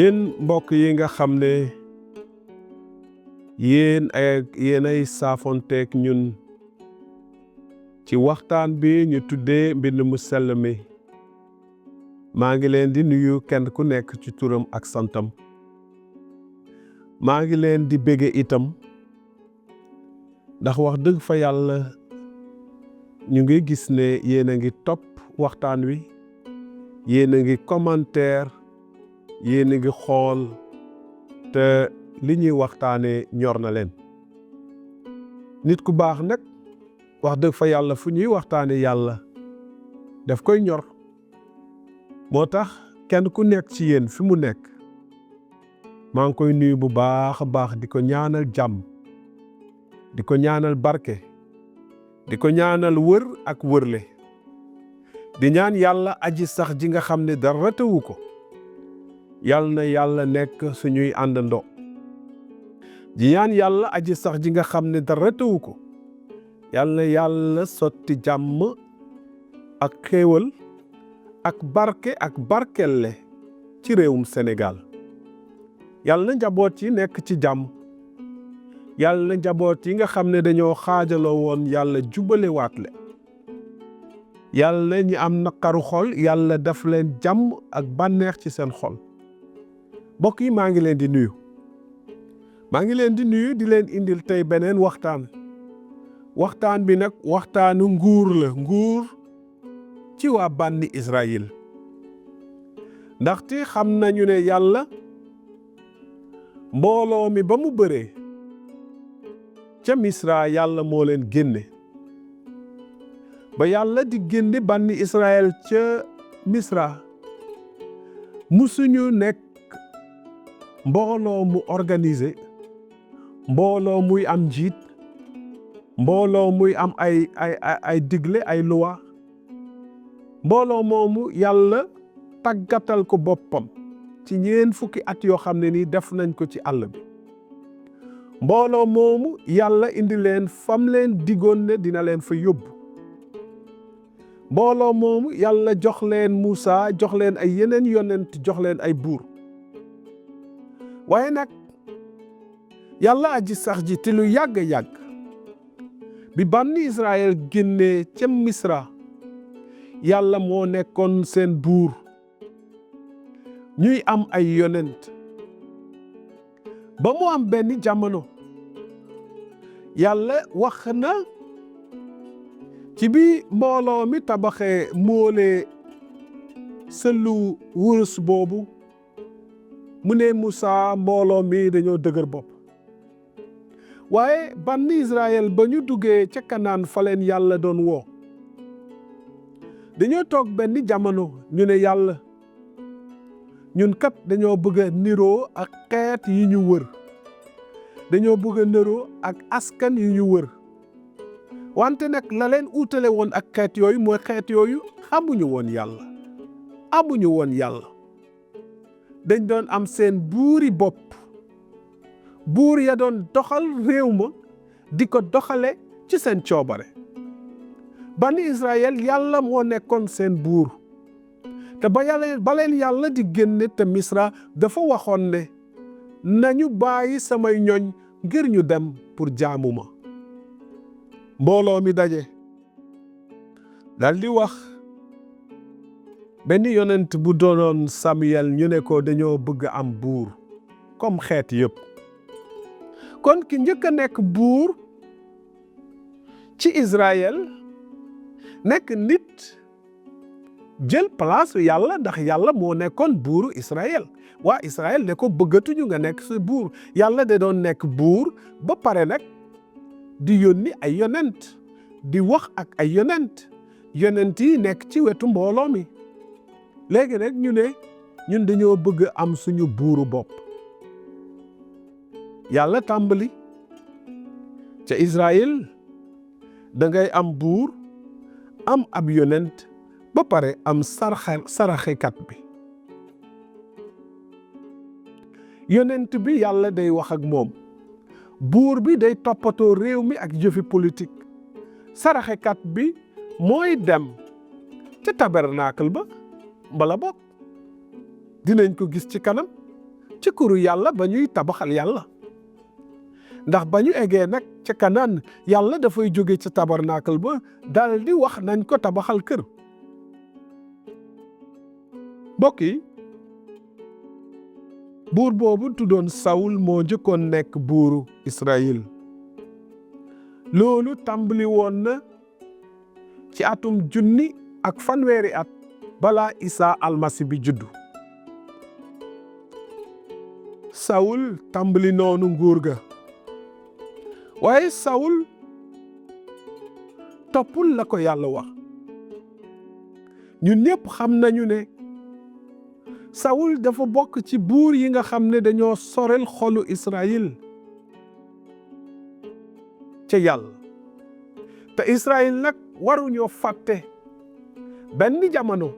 yéen mbokk yi nga xam ne yéenay saafonteeg ñun ci waxtaan bi ñu tuddee mbind mu sell mi maa ngi leen di nuyu kenn ku nekk ci turam ak santam maa ngi leen di bége itam ndax wax dëgg fa yàlla ñu ngi gis ne yéen a ngi topp waxtaan wi yéen a ngi commentaire yéen a ngi xool te li ñuy waxtaanee ñor na leen nit ku baax nag wax dëgg fa yàlla fu ñuy waxtaane yàlla daf koy ñor moo tax kenn ku nekk ci yéen fi mu nekk maa ngi koy nuyu bu baax a baax di ko ñaanal jàmm di ko ñaanal barke di ko ñaanal wër ak wërle di ñaan yàlla aji sax ji nga xam ne dara tëwu ko yal na yàlla nekk suñuy àndandoo di ñaan yàlla aji sax ji nga xam ne dara tëwu ko yal na yàlla sotti jàmm ak xéewal ak barke ak barkelle ci réewum Sénégal yal na njaboot yi nekk ci jàmm yal na njaboot yi nga xam ne dañoo xaajaloo woon yàlla jubale waat le yàlla ñi am naqaru xol yàlla daf leen jàmm ak bànneex ci seen xol mbokk yi maa ngi leen di nuyu di leen indil tey beneen waxtaan bi nag waxtaanu nguur la nguur ci waa bànni Israayil ndaxte xam nañu ne yàlla mbooloo mi ba mu bëree ca Misra yàlla moo leen génne ba yàlla di génne bànni Israayil ca Misra musuñu nekk mbooloo mu organisé mbooloo muy am njiit mbooloo muy am ay digle ay loi mbooloo moomu yàlla tàggatal ko boppam ci 4 fukki at yoo xam ne ni def nañ ko ci àll bi mbooloo moomu yàlla indi leen fam leen digoon ne dina leen fa yóbbu mbooloo moomu yàlla jox leen Muusa jox leen ay yeneen yonent jox leen ay buur waaye nag yàlla aji sax ji te lu yàgg bi bànni Israayil génnee ca Misra yàlla moo nekkoon seen buur ñuy am ay yonent ba mu am benn jamono yàlla wax na ci bi mbooloo mi tabaxee moole sëlu wurus boobu mu ne Musaa mbooloo mi dañoo dëgër bopp waaye bànni Israayil ba ñu duggee ca Kanaan fa leen yàlla doon woo dañoo toog benn jamono ñu ne yàlla ñun kat dañoo bëgg a niroo ak xeet yi ñu wër dañoo bëgg a niroo ak askan yi ñu wër wante nag la leen uutale woon ak xeet yooyu mooy xeet yooyu amuñu woon yàlla dañ doon am seen buuri bopp buur ya doon doxal réew ma di ko doxale ci seen coobare bani Israayil yàlla moo nekkoon seen buur te ba leen yàlla di génne te Misra dafa waxoon ne nañu bàyyi samay ñoñ ngir ñu dem pour jaamu ma mbooloo mi daje dal di wax benn yonent bu doonoon Samuel ñu ne ko dañoo bëgg am buur comme xeet yëpp kon ki njëkk a nekk buur ci Israayil nekk nit jël place yàlla ndax yàlla moo nekkoon buuru Israayil waa Israayil ne ko bëggatuñu nga nekk sa buur yàlla da doon nekk buur ba pare nag di yónni ay yonent di wax ak ay yonent yi nekk ci wetu mbooloo mi léegi nag ñu ne ñun dañoo bëgg am suñu buuru bopp yàlla tàmbali ca Israayil da ngay am buur am ab yonent ba pare am saraxekat bi yonent bi yàlla day wax ak moom buur bi day toppatoo réew mi ak jëfi politique saraxekat bi mooy dem ca tabernacle ba mbala bokk dinañ ko gis ci kanam ci këru yàlla ba ñuy tabaxal yàlla ndax ba ñu eggee nag ca Kanaan yàlla dafay jóge ca tabarnaakal ba dal di wax nañ ko tabaxal kër. mbokk yi buur boobu tuddoon Sawul moo njëkkoon nekk buuru Israayil. loolu tàmbali woon na ci atum 1,000 at balaa Isa almasi bi juddu. Sawul tàmbali noonu nguur ga waaye Sawul toppul la ko yàlla wax. ñun ñëpp xam nañu ne Sawul dafa bokk ci buur yi nga xam ne dañoo sorel xolu Israayil ca yàlla te Israayil nag waruñoo fàtte benn jamono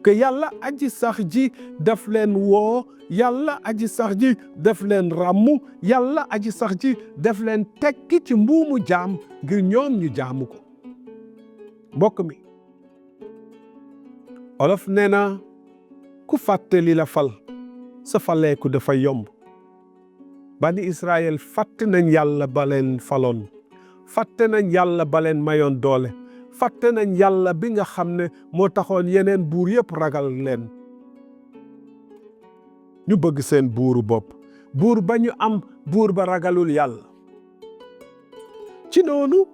que yàlla aji sax ji daf leen woo, yàlla aji sax ji daf leen ràmmu, yàlla aji sax ji daf leen tekki ci mbuumu jaam ngir ñoom ñu jaamu ko. mbokk mi olof nee na ku fàtte li la fal sa faleeku dafa yomb. bani Israayil fàtte nañ yàlla ba leen faloon, fàtte nañ yàlla ba leen mayoon doole, fàtte nañ yàlla bi nga xam ne moo taxoon yeneen buur yëpp ragal leen. ñu bëgg seen buuru bopp, buur ba ñu am buur ba ragalul yàlla. ci noonu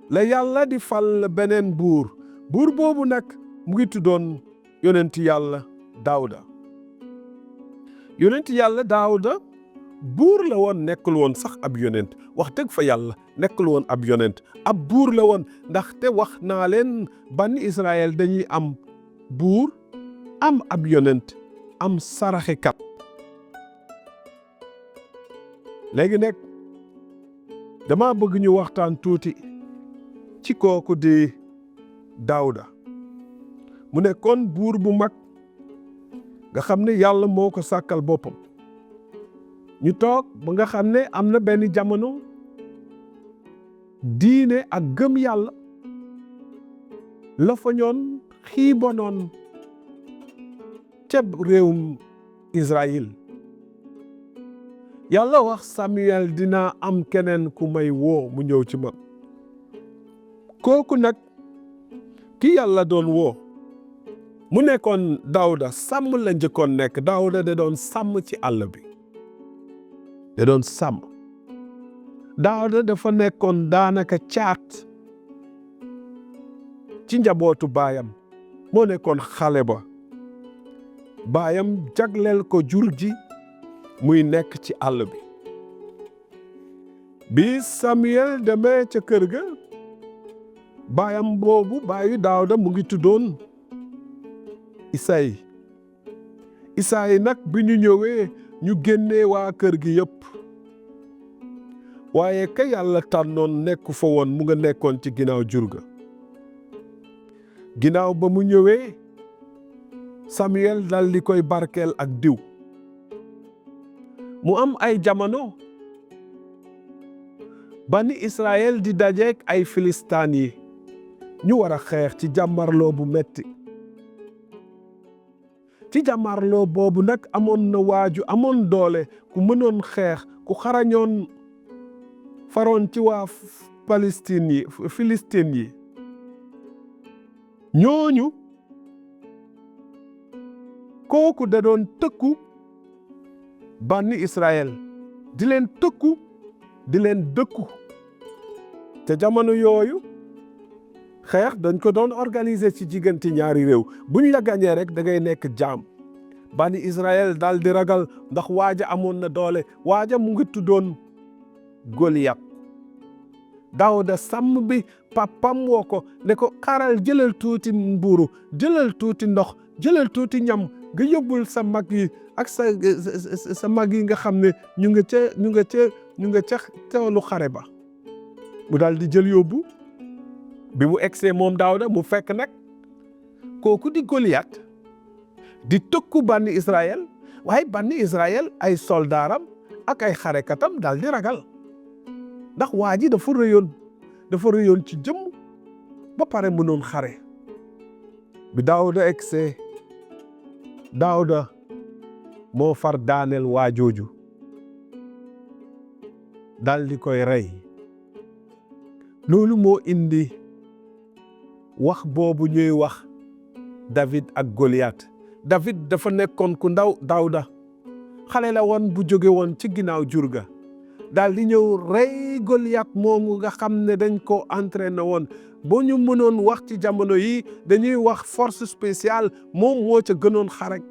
la yàlla di fal beneen buur boobu nag mu ngi tuddoon yonenti yàlla Daawuda. yonenti yàlla Daawuda buur la woon, nekkul woon sax ab yonent. wax dëgg fa yàlla nekkul woon ab yonent, ab buur la woon ndaxte wax naa leen bani Israayil dañuy am buur, am ab yonent, am saraxekat. léegi nag dama bëgg ñu waxtaan tuuti ci kooku di Daawuda. mu nekkoon buur bu mag nga xam ne yàlla moo ko sàkkal boppam. ñu toog ba nga xam ne am na benn jamono diine ak gëm yàlla la fa ñoon xiibonoon ca réewum Israayil. yàlla wax Samuel dina am keneen ku may woo mu ñëw ci man. kooku nag ki yàlla doon woo mu nekkoon Daawuda. sàmm la njëkkoon nekk. Daawuda da doon sàmm ci àll bi, da doon sàmm. Daawuda dafa nekkoon daanaka caat ci njabootu baayam. moo nekkoon xale ba. baayam jagleel ko jur ji muy nekk ci àll bi. bi Samuel demee ca kër ga, baayam boobu baayu Daawuda mu ngi tuddoon Isaay. Isaay nag bi ñu ñëwee ñu génnee waa kër gi yëpp, waaye ka yàlla tànnoon nekku fa woon, mu nga nekkoon ci ginnaaw jur ga. ginnaaw ba mu ñëwee Samuel dal di koy barkeel ak diw. mu am ay jamono bani Israayil di dajeek ay Filistaan yi ñu war a xeex ci jàmmarloo bu metti. ci jàmmarloo boobu nag amoon na waaju amoon doole, ku mënoon xeex, ku xarañoon faroon ci waa Filistiin yi. ñooñu kooku da doon tëkku bani Israayil, di leen tëkku, di leen dëkku. te jamono yooyu xeex dañ ko doon organiser ci diggante ñaari réew. buñ la gañee rek da ngay nekk jaam. bani Israayil daal di ragal ndax waaja amoon na doole. waaja mu ngi tuddoon Goliyat. Daawuda sàmm bi papam woo ko ne ko xaaral, jëlal tuuti mburu, jëlal tuuti ndox, jëlal tuuti ñam nga yóbbul sa mag yi ak sa mag yi nga xam ne ñu nga ca toolu xare ba. mu daal di jël yóbbu. bi mu egsee moom Daawuda mu fekk nag kooku di Goliyat di tëkku bani Israayil, waaye bani Israayil ay soldaaram ak ay xarekatam daal di ragal ndax waa ji dafa rëyoon ci jëmm ba pare mënoon xare. bi Daawuda egsee, Daawuda moo far daaneel waa jooju dal di koy rey. loolu moo indi wax boobu ñuy wax David ak Goliath. David dafa nekkoon ku ndaw, Daawuda xale la woon bu jóge woon ci ginnaaw jur ga daal di ñëw rey Goliath moomu nga xam ne dañ ko entraîné woon. boo ñu mënoon wax ci jamono yi dañuy wax force spéciale, moom moo ca gënoon xarañ.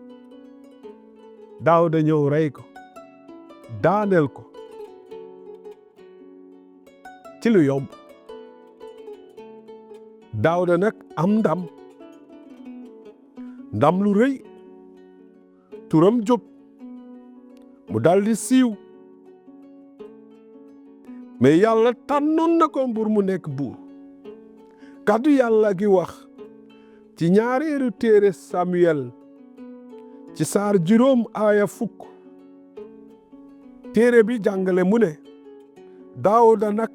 Daawuda ñëw rey ko, daaneel ko ci lu yomb. Daawuda nag am ndam lu rëy, turam jóg mu daldi siiw. mais yàlla tànnoon na ko pour mu nekk buur. kàddu yàlla gi wax ci ñaareelu téere Samuel ci saar 5 aaya 10. téere bi jàngale mu ne Daawuda nag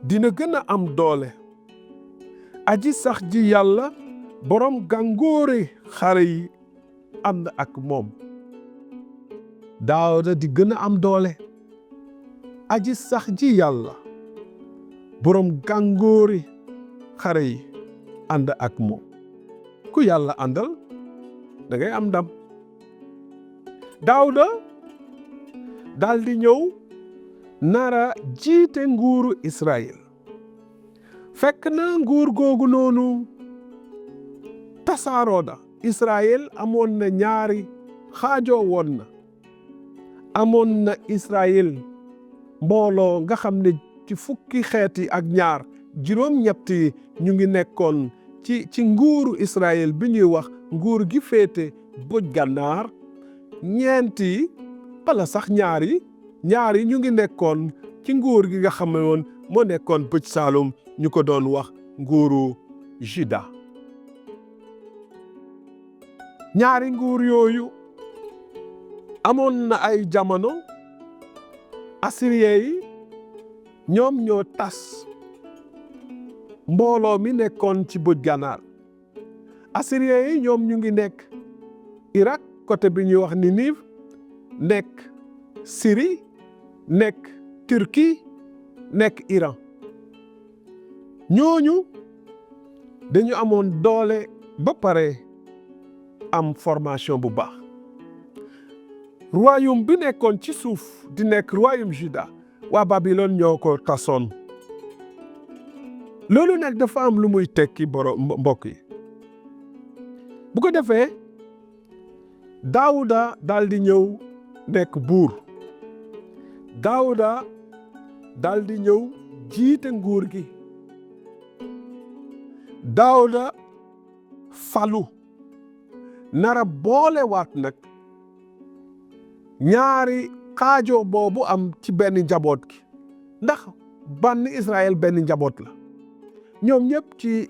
dina gën a am doole. aji sax ji yàlla borom gàngoore xare yi ànd ak moom. Daawuda di gën a am doole. aji sax ji yàlla borom gàngoore xare yi ànd ak moom. ku yàlla àndal da ngay am ndam. Daawuda daal di ñëw nara jiite nguuru Israayil. fekk na nguur googu noonu tasaaroo na. Israayil amoon na ñaari xaajoo woon na. amoon na Israayil mbooloo nga xam ne ci fukki xeet yi ak ñaar, juróom-ñett yi ñu ngi nekkoon ci nguuru Israayil bi ñuy wax nguur gi féete bëj gànnaar. ñeent yi wala sax ñaar yi ñu ngi nekkoon ci nguur gi nga xam ne woon moo nekkoon bëj Saalum, ñu ko doon wax nguuru Juda. ñaari nguur yooyu amoon na ay jamono Assyriens yi ñoom ñoo tas mbooloo mi nekkoon ci bëj gànnaar. Assyriens yi ñoom ñu ngi nekk Irak côté bi ñuy wax Ninive, nekk Syrie, nekk Turquie, nekk Iran. ñooñu dañu amoon doole ba pare am formation bu baax. royaume bi nekkoon ci suuf di nekk royaume Juda, waa Babylone ñoo ko tasoon. loolu nag dafa am lu muy tekki mbokk yi. bu ko defee Daawuda daal di ñëw nekk buur. Daawuda daal di ñëw jiite nguur gi. Daawuda falu nara boole waat nag ñaari xaajoo boobu am ci benn njaboot gi, ndax bann Israël benn njaboot la. ñoom ñëpp ci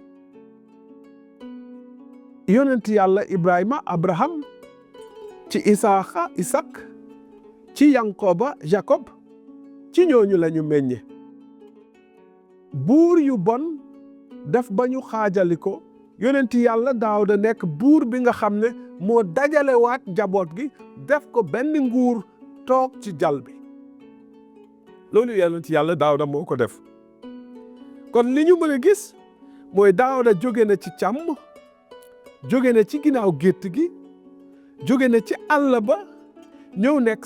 yonent yàlla Ibrahima, Abraham, ci Isaaxa, Isak, ci Yankoba, Jacob, ci ñooñu la ñu meññe. buur yu bon def ba ñu xaajali ko. yonent yàlla Daawuda nekk buur bi nga xam ne moo dajalewaat njaboot gi def ko benn nguur toog ci jal bi. loolu yonent yàlla Daawuda moo ko def. kon li ñu mën a gis mooy Daawuda jóge na ci càmm, jóge na ci ginnaaw gétt gi, jóge na ci àll ba ñëw nekk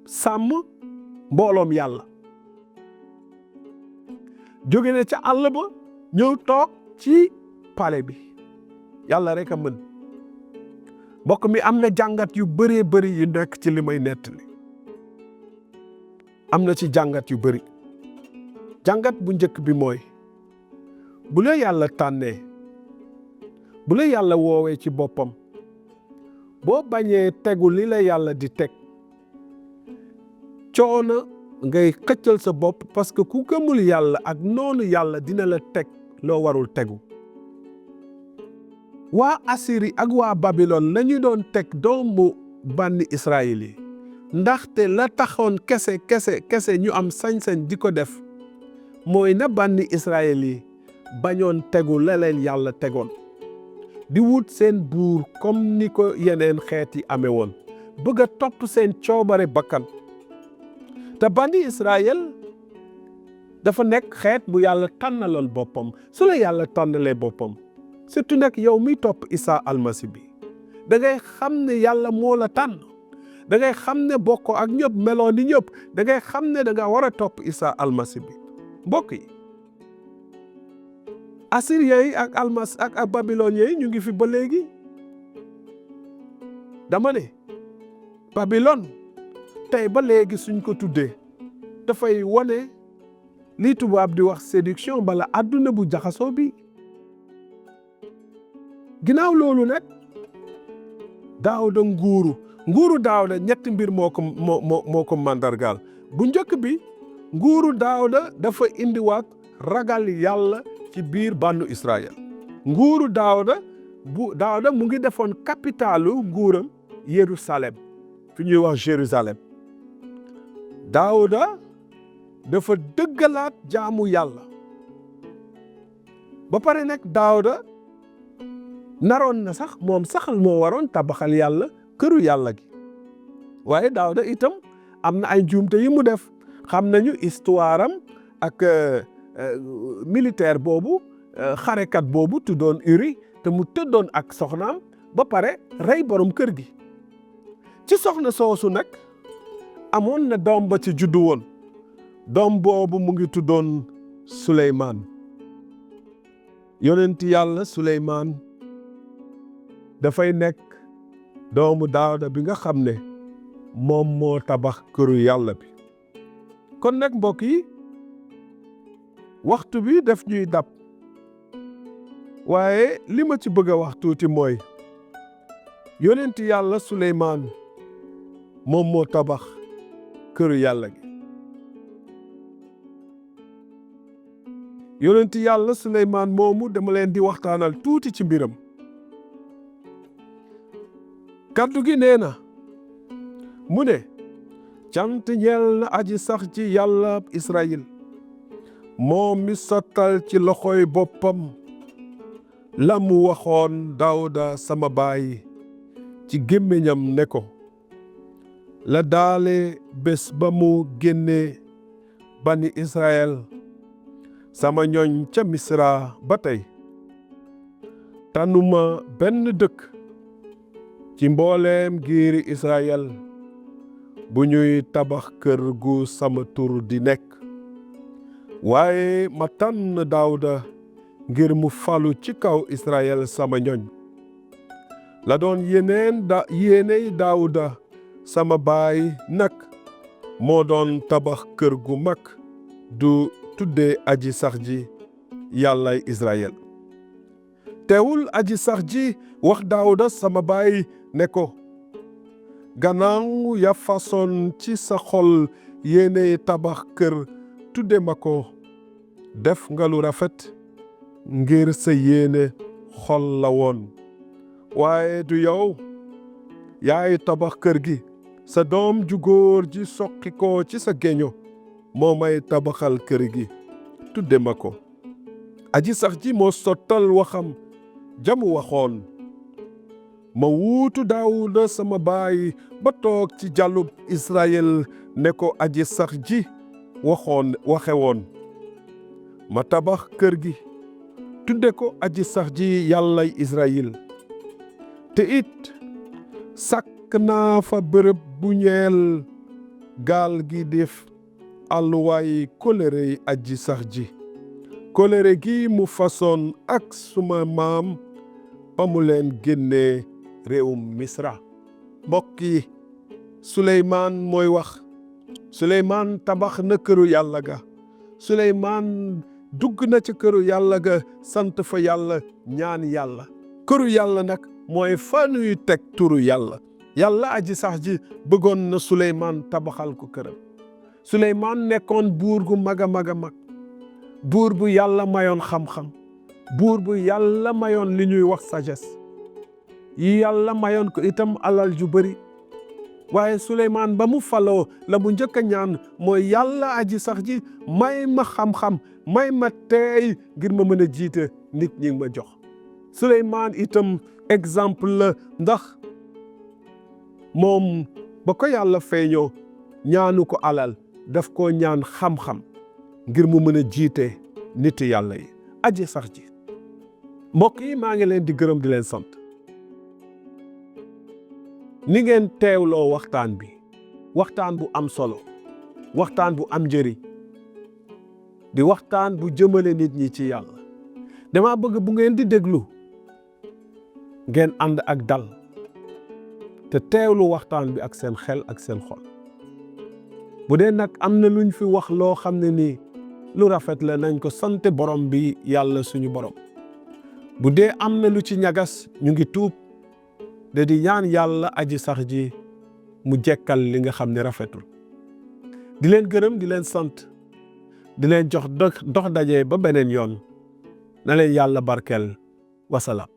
sàmm mbooloom yàlla. jóge na ci àll ba ñëw toog ci palais bi. yàlla rek a mën. mbokk mi am na jàngat yu bëree bëri yu nekk ci li may nettali. am na ci jàngat yu bëri. jàngat bu njëkk bi mooy bu la yàlla tànnee, bu la yàlla woowee ci boppam, boo bañee tegu li la yàlla di teg, coono ngay xëccal sa bopp, parce que ku gëmul yàlla ak noonu yàlla dina la teg loo warul tegu. waa Assyrie ak waa Babylone lañu doon teg doomu bànni Israayil yi, ndaxte la taxoon kese ñu am sañ-sañ di ko def mooy na bànni Israayil yi bañoon tegu la leen yàlla tegoon. di wut seen buur comme ni ko yeneen xeet yi amee woon bëgg a topp seen coobare bakkan te bani Israayil dafa nekk xeet bu yàlla tànnaloon boppam su la yàlla tànnalee boppam surtout nag yow mi topp Isa almasi bi da ngay xam ne yàlla moo la tànn da ngay xam ne bokkoo ak ñëpp meloo ni ñëpp da ngay xam ne da nga war a topp Isa almasi bi mbokk yi Assyriens yi ak Babyloniens yi ñu ngi fi ba léegi dama ne Babylone tey ba léegi suñ ko tuddee dafay wane li tubaab di wax séduction bala àdduna bu jaxasoo bi ginnaaw loolu nag Daawuda nguuru Daawuda ñetti mbir moo ko mandargaal bu njëkk bi nguuru Daawuda dafa indiwaat ragal yàlla ci biir bànnu Israayil nguuru Daawuda mu ngi defoon capitalu nguuram Yerusalem fi ñuy wax Jérusalem Daawuda dafa dëggalaat jaamu yàlla ba pare nag Daawuda naroon na sax moom saxal moo waroon tabaxal yàlla këru yàlla gi waaye Daawuda itam am na ay njuumte yi mu def xam nañu histoire am ak militaire boobu xarekat boobu tuddoon Uri te mu tëddoon ak soxnaam ba pare rey borom kër gi ci soxna soosu nag amoon na doom ba ci juddu woon doom boobu mu ngi tuddoon Suleymaan yonent yàlla Suleymaan dafay nekk doomu Daawuda bi nga xam ne moom moo tabax këru yàlla bi kon nag mbokk yi waxtu bi daf ñuy dab waaye li ma ci bëgg a wax tuuti mooy yonent yàlla Suleymaan moom moo tabax këru yàlla gi yonent yàlla Suleymaan moomu dama leen di waxtaanal tuuti ci mbiram kaddu gi nee na mu ne cant ñeel na aji sax ci yàlla Israayil moom mi sottal ci loxoy boppam la mu waxoon Daawuda sama baay ci gémmiñam ne ko la daale bés ba mu génne bani Israayil sama ñoñ ca Misra ba tey tànnuma benn dëkk ci mbooleem giiri Israayil bu ñuy tabax kër gu sama tur di nekk waaye ma tànn Daawuda ngir mu falu ci kaw Israayil sama ñoñ la doon yéeney Daawuda sama baay nag moo doon tabax kër gu mag du tuddee aji sax ji yàllay Israayil teewul aji sax ji wax Daawuda sama baay ne ko gannaaw ya façon ci sa xol yéeney tabax kër tudde ma ko def nga lu rafet ngir sa yéene xol la woon waaye du yow yaay tabax kër gi sa doom ju góor ji soqi ko ci sa géño moo may tabaxal kër gi tudde ma ko aji sax ji moo sottal waxam jamu waxoon ma wuutu Daawuda sama baay ba toog ci jàllub Israayil ne ko aji sax ji waxe woon ma tabax kër gi tudde ko aji sax ji yàllay Israayil te it sàkk naa fa bërëb bu ñeel gaal gi def alluwaay kóllëre aji sax ji kóllëre gi mu façon ak suma maam ba mu leen génnee réewum Misra mbokk yi Suleymaan mooy wax Suleymaan tabax na këru yàlla ga Suleymaan dugg na ci këru yàlla ga sant fa yàlla ñaan yàlla këru yàlla nag mooy fa nuy teg turu yàlla yàlla aji sax ji bëggoon na Suleymaan tabaxal ko këram Suleymaan nekkoon buur gu mag a mag a mag buur bu yàlla mayoon xam-xam buur bu yàlla mayoon li ñuy wax sagesse yàlla mayoon ko itam alal ju bari waaye Suleymaan ba mu faloo la mu njëkk a ñaan mooy yàlla aji sax ji may ma xam-xam may ma teey ngir ma mën a jiite nit ñi ma jox Suleymaan itam exemple la ndax moom ba ko yàlla feeñoo ñaanu ko alal daf koo ñaan xam-xam ngir mu mën a jiite nit yàlla yi aji sax ji. mbokk yi maa ngi leen di gërëm di leen sant ni ngeen teewloo waxtaan bi, waxtaan bu am solo, waxtaan bu am njëriñ, di waxtaan bu jëmale nit ñi ci yàlla. dama bëgg bu ngeen di déglu ngeen ànd ak dal te teewlu waxtaan bi ak seen xel ak seen xol. bu dee nag am na luñ fi wax loo xam ne nii lu rafet la, nañ ko sant borom bi yàlla suñu borom. bu dee am na lu ci ñagas ñu ngi tuub de di ñaan yàlla aji sax ji mu jekkal li nga xam ne rafetul. di leen gërëm di leen sant di leen jox dox daje ba beneen yoon. na leen yàlla barkeel. wasalaam.